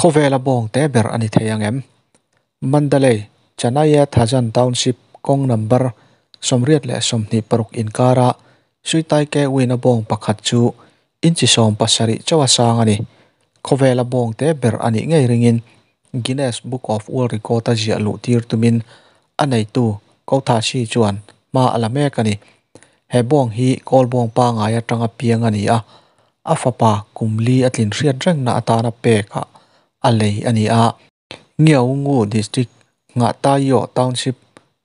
Khawvela bawng te ber a ni thei ang em? Mandalay, Chanaya Thajan Township kawng number 26 inkara Suitaike wina bawng pakhat chu inchi 17 chawa sang a ni. Khawvela bawng te ber a nih ngei ringin Guinness Book of World Record a ziah luh tir tumin a neitu Kothashi chuan hma a la mek a ni. He bawng hi kawl bawng pangai atanga piang a ni a, a fapa kumli a tlin hriat rengna atana pek a a lei a ni a. Ngiaungu District nga Tayo Township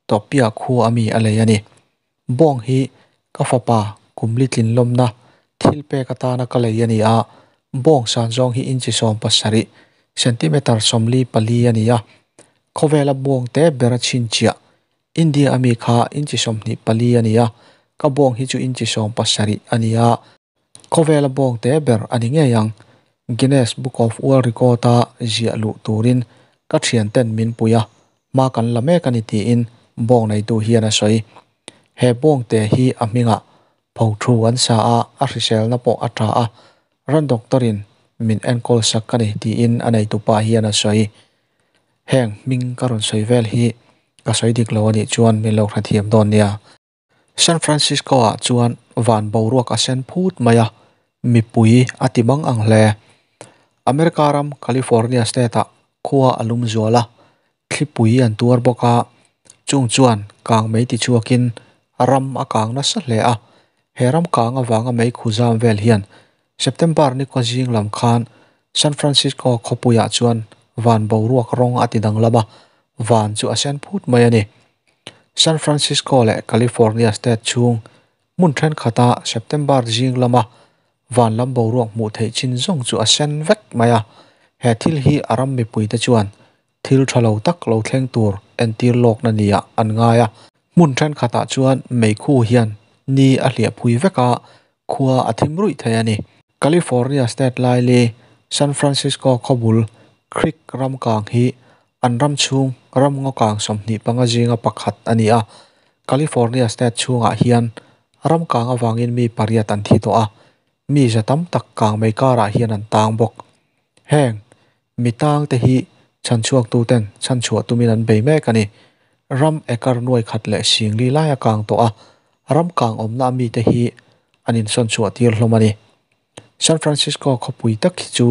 Topia khu ami a lei a ni. Bawng hi ka fapa kumli tlin lawmna thil pek atana ka lei a ni a. Bawng san zawng hi inchi 17 centimeter 44 a ni a. Khawvela bawng te ber a chhinchhiah India ami kha inchi 24 a ni a. Ka bawng hi chu inchi 17 a ni a. Khawvela bawng te ber a ni ngei ang. Guinness Book of World Record a ziah luh turin ka thian ten min pui a, hma kan la mek a ni tiin bawng neitu hian a sawi. He bawng te hi a hmingah pho thu an sa a, a hriselna pawh a tha a, ran doctorin min enkawl sak a ni tiin a neitu pa hian a sawi. Heng hming ka rawn sawi vel hi ka sawi dik lo anih chuan min lo hrethiam dawn nia. San Francisco ah chuan van boruak a sen phut mai a, mipui a ti mang ang hle. America ram California state ah khua a lum zual a, thlipui an tuar bawk a, chung chuan kang mei ti chhuakin ram a kang nasa hle a. He ram kang awanga mei khu zam vel hian September ni khaw zing lam khan San Francisco khawpuiah chuan van boruak rawng a ti danglam a, van chu a sen phut mai a ni. San Francisco leh California state chhung hmun thenkhat a September zing lama van lam boruak hmuh theih chin zawng chu a sen vek mai a. He thil hi a ram mipui te chuan thil tha lo tak lo thleng tur entir lawkna nia an ngai a. Hmun thenkhatah chuan mei khu hian ni a hliah phui vek a, khua a thim ruih thei a ni. California state laili San Francisco khawbul Creek ram kang hi an ram chhung ram ngaw kang 25 zinga pakhat a ni a. California state chhungah hian ram kang awangin mi 8 an thi tawh a, mi za tam tak kang mei karah hian an tang bawk. Heng mi tang te hi chanchhuak tu ten chanchhuah tumin an bei mek a ni. Ram ekar nuai khat leh singli lai a kang tawh a, ram kang awmna ami te hi an insawn chhuah tir hlawm a ni. San Francisco khawpui tak hi chu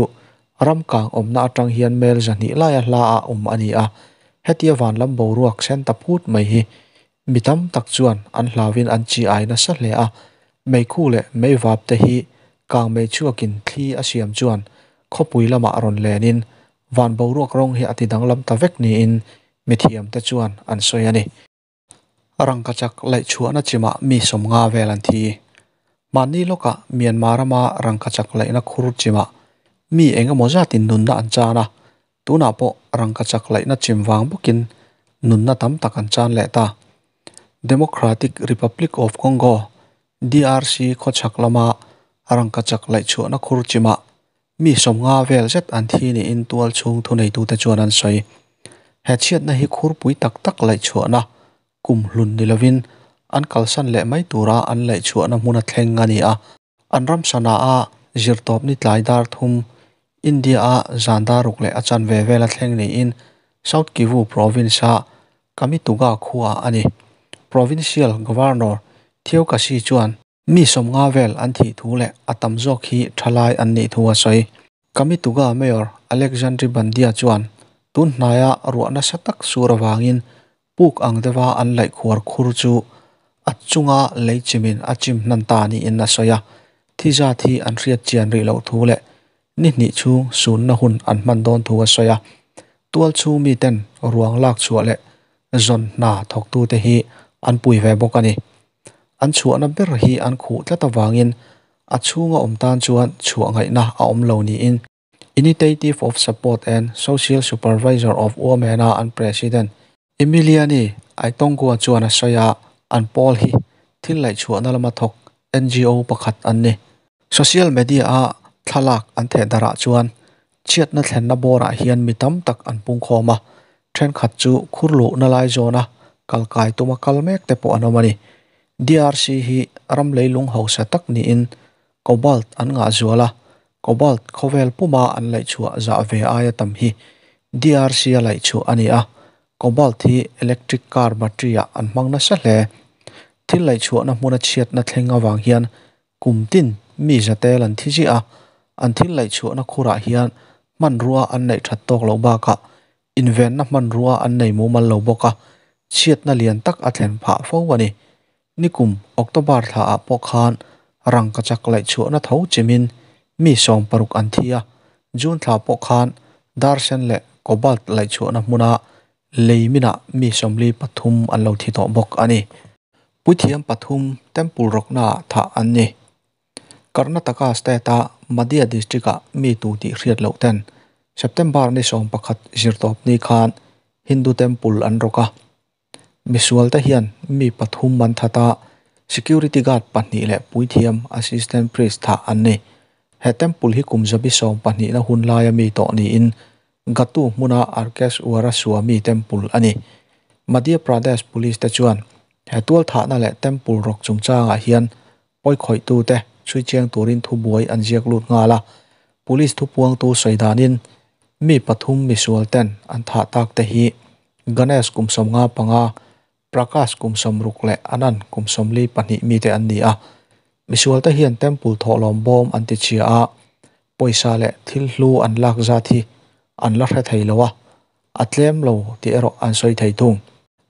ram kang awmna atang hian mel 200 lai a hla a awm a ni a. Hetia van lam boruak sen ta phut mai hi mi tam tak chuan an hlawin an chi ai nasa hle a. Mei khu leh mei vap te hi kang mei chhuakin thli a siam chuan khawpui lamah rawn lenin van boruak rawng hi a ti danglam ta vek niin mi thiam te chuan an sawi a ni. Rangkachak laih chhuahna chimah mi 50 vel an thi. Mahni lawkah Myanmar rama rangkachak laihna khur chimah mi engemaw zatin nunna an chan a, tunah pawh rangkachak laihna chim wang bawkin nunna tam tak an chan leh ta. Democratic Republic of Congo DRC khawchhak lama rangkachak laih chhuahna khur chimah mi 50 vel zet an thi niin tual chhung thuneitu te chuan an sawi. He chhiatna hi khurpui tak tak laih chhuahna kum hlun ni lovin an kalsan leh mai tura an laih chhuahna hmun a thleng a ni a. An ram sana a zirtawp ni tlai dar thum India a zan dar ruk leh a chanve vel a thleng niin South Kivu province a Kamituga khua a ni. Provincial Governor Theo Kasi chuan mi 50 vel an thi thu leh a tam zawk hi thalai an nih thu a sawi. Kamituga Mayor Alexandre Bandia chuan tun hnaia ruahna satak sur awangin puk ang dewa an laih khuar khur chu a chunga lei chimin a chim hnan ta niin a sawi a. Thi za thi an hriat chian rih loh thu leh ni hnih chhung sunna hun an hman dawn thu a sawi a. Tual chhung mi ten ruang lak chhuah leh zawn hna thawk tu te hi an pui ve bawk a ni. An chhuahna ber hi an khuh tlat awangin a chhunga awm tan chuan chhuah ngaihna a awm lo niin Initiative of Support and Social Supervisor of Women-a an President Emiliani Aitongua chuan a sawi a, an pawl hi thil laih chhuahna lama thawk NGO pakhat an ni. Social media a thlalak an theh darah chuan chhiatna thlenna bawrah hian mi tam tak an pung khawm a, thenkhat chu khurluhna lai zawna kalkai tuma kal mek te pawh an awm a ni. DRC hi ram leilung hausa tak niin cobalt an ngah zual a, Cobalt khawvel puma an laih chhuah zah ve aia tam hi DRC a laih chhuah a ni a, cobalt hi electric car battery ah an hmang nasa hle. Thil laih chhuahna hmuna chhiatna thleng avang hian kum tin mi zatel an thi ziah a, an thil laih chhuahna khurah hian hmanrua an neih that tawk loh bakah invenna hmanrua an nei mumal lo bawk a, chhiatna lian tak a thlen phah fo a ni. Nikum October thla ah pawh khan rangkachak laih chhuahna tho chimin mi 60 an thi a, June thla pawh khan darsen leh cobalt laih chhuahna hmuna lei minah mi 43 an lo thi tawh bawk a ni. Puithiam pathum temple rawkna ah thah an ni. Karnataka state a Madhya district ah mi tu tih hriat loh ten September ni 11 zirtawp ni khan Hindu temple an rawk a. Misual te hian mi pathum an that a, security guard pahnih leh puithiam assistant priest thah an ni. He temple hi kum zabi 12 na hun laia mi tawh niin Gatu hmuna Arkeshwara Swami temple a ni. Madhya Pradesh police te chuan he tual thahna leh temple rawk chungchangah hian pawikhawihtu te chhui chiang turin thubuai an ziak lut nghal a. Police thupuangtu sawi danin mi pathum misual ten an thah tak te hi Ganesh kum 55, Prakash kum 60 leh Anand kum 42 mi te an ni a. Misual te hian temple thawhlawm bawm an ti chhia a, pawisa leh thil hlu an lak zat hi an la hre thei lo a, a tlem lo tih erawh an sawi thei thung.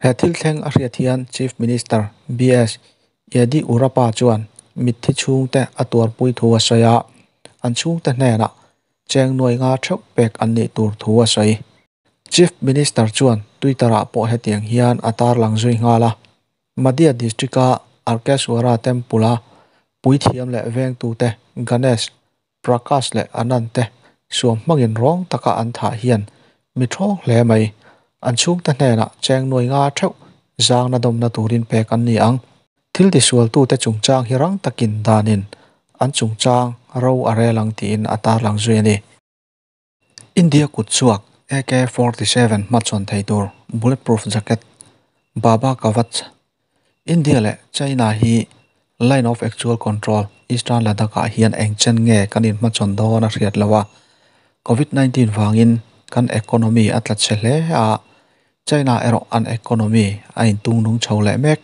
He thil thleng a hriat hian Chief Minister BS Yediyurappa chuan mitthi chhungte a tuarpui thu a sawi a, an chhungte hnenah cheng nuai nga theuh pek an nih tur thu a sawi. Chief Minister chuan Twitter ah pawh hetiang hian a tarlang zui nghal a, Madhya district a Arkeshwara temple a puithiam leh vengtute Ganesh, Prakash leh Anand te suam hmangin rawng taka an thah hian mi thawng hle mai. An chhungte hnenah cheng nuai nga theuh zangna dawmna turin pek an ni ang. Thil tisualtute chungchang hi rang takin danin an chungchang ro a rel ang tiin a tarlang zui a ni. India kut chhuak AK-47 hmachhawn thei tur bulletproof jacket Baba Kavach India leh China hi Line of Actual Control Eastern Ladakh ah hian eng chen nge kan inhmachhawn dawn a hriat lo a, Covid 19 vangin kan economy a tla chhe hle a, China erawh an economy a intung nung chho leh mek.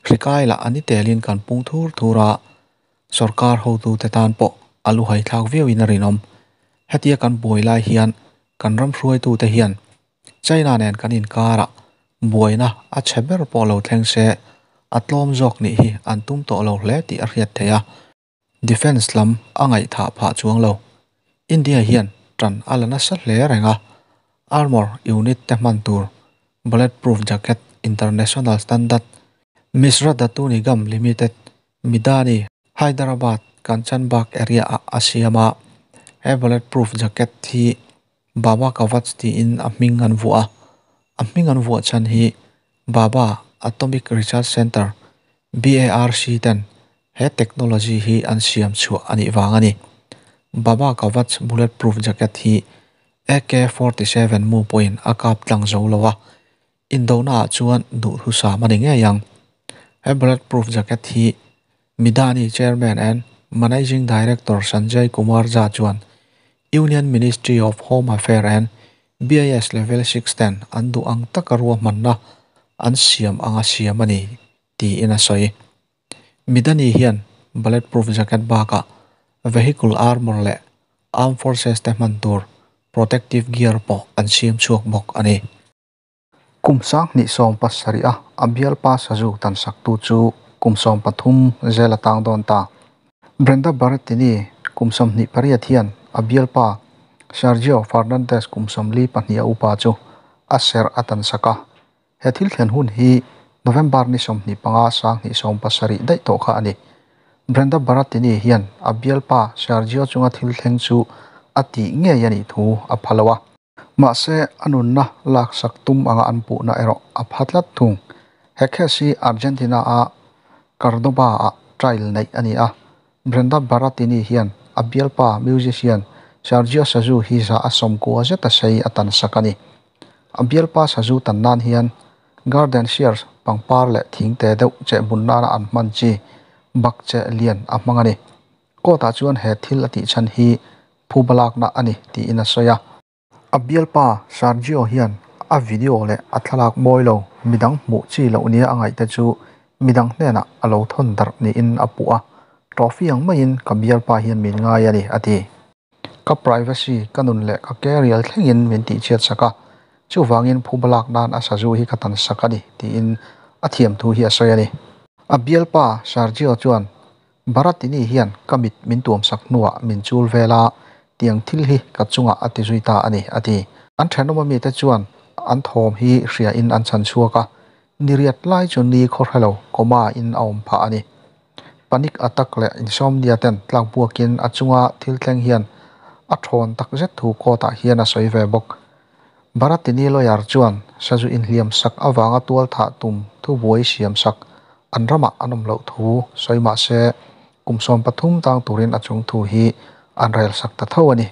Hrikai lah a ni telin kan pung thur thur a, sorkar hotute tan pawh a lu haithlak viauin a rinawm. Hetia kan buai lai hian kan ram hruaitute hian China nen kan inkarah buaina a chhe ber pawh lo thleng se a tlawm zawk nih hi an tum tawh lo hle tih a hriat theih a. Defence lam a ngaihthah phah chuang lo. India hian tan a la nasa hle reng a, armour unit te hman tur bulletproof jacket international standard Mishra Dhatu Nigam Limited Midani Hyderabad Kanchanbagh area ah a siam a, he bulletproof jacket hi Baba Kavach tiin a hming an vuah a, a hming an vuah chhan hi Bhabha Atomic Research Centre, BARC, ten he technology hi an siam chhuah a nih vang a ni. Bhabha Kavach bulletproof jacket hi AK-47 mu pawhin a kap tlang zo lo a, indona ah chuan duhthusam a ni ngei ang. He bulletproof jacket hi Midani Chairman and Managing Director Sanjay Kumar Jha chuan Union Ministry of Home Affair and BIS Level 6 ten an duh ang taka ruahmanna an siam anga siam a ni tiin a sawi. Midani hian bulletproof jacket bakah vehicle armour leh armed forces te hman tur protective gear pawh an siam chhuak bawk a ni. Kum 2017 a a bialpa sazu tan saktu chu kum 13 zel a tang dawn ta. Brenda Berrettini kum 28 hian a bialpa Sergio Fernandez kum 42 a upa chu a serh a tan sak a. He thil thlen hun hi November ni 25 2017 daih tawh kha a ni. Brenda Berrettini hian a bialpa Sergio chunga thil thleng chu a tih ngei a nih thu a pha lo a. Mahse a nunna lak sak tum anga an puhna erawh a pha tlat thung. He case hi Argentina a Cordoba ah trial neih a ni a. Brenda Berrettini hian a bialpa musician Sergio Sazu hi za a sawmkua zeta sei a tan sak a ni. A bialpa Sazu tan nan hian garden shears pangpar leh thing te deuh cheh bun nana an hman chi bak cheh lian a hmang a ni. Court-ah chuan he thil a tih chhan hi phuba lakna a ni tiin a sawi a. A bialpa Sergio hian a video leh a thlalak mawi lo midang hmuh chi loh nia a ngaihte chu midang hnenah a lo thawn darh niin a puh a, Trophy ang maiin ka bialpa hian min ngai a ni, a ti. Ka privacy, ka nun leh ka career thlengin min tihchhiat sak a, chuvangin phuba lak nan a sazu hi ka tan sak a ni, tiin a thiam thu hi a sawi a ni. A bialpa Sergio chuan, Baratini hian ka mit min tuam sak hnuah min chul vel a, tiang thil hi ka chungah a ti zui ta a ni, a ti. An thenawm amite chuan an thawm hi hriain an chhan chhuak a, niriat lai chu ni khaw hre lo coma in a awm phah a ni. Panic attack leh insomnia ten tlak buakin a chunga thil thleng hian a thawn tak zet thu court ah hian a sawi ve bawk. Baratini lawyer chuan sazu inhliam sak avanga tual thah tum thubuai siam sak an ramah an awm loh thu sawi mah se kum 13 tang turin a chung thu hi an rel sak ta tho a ni.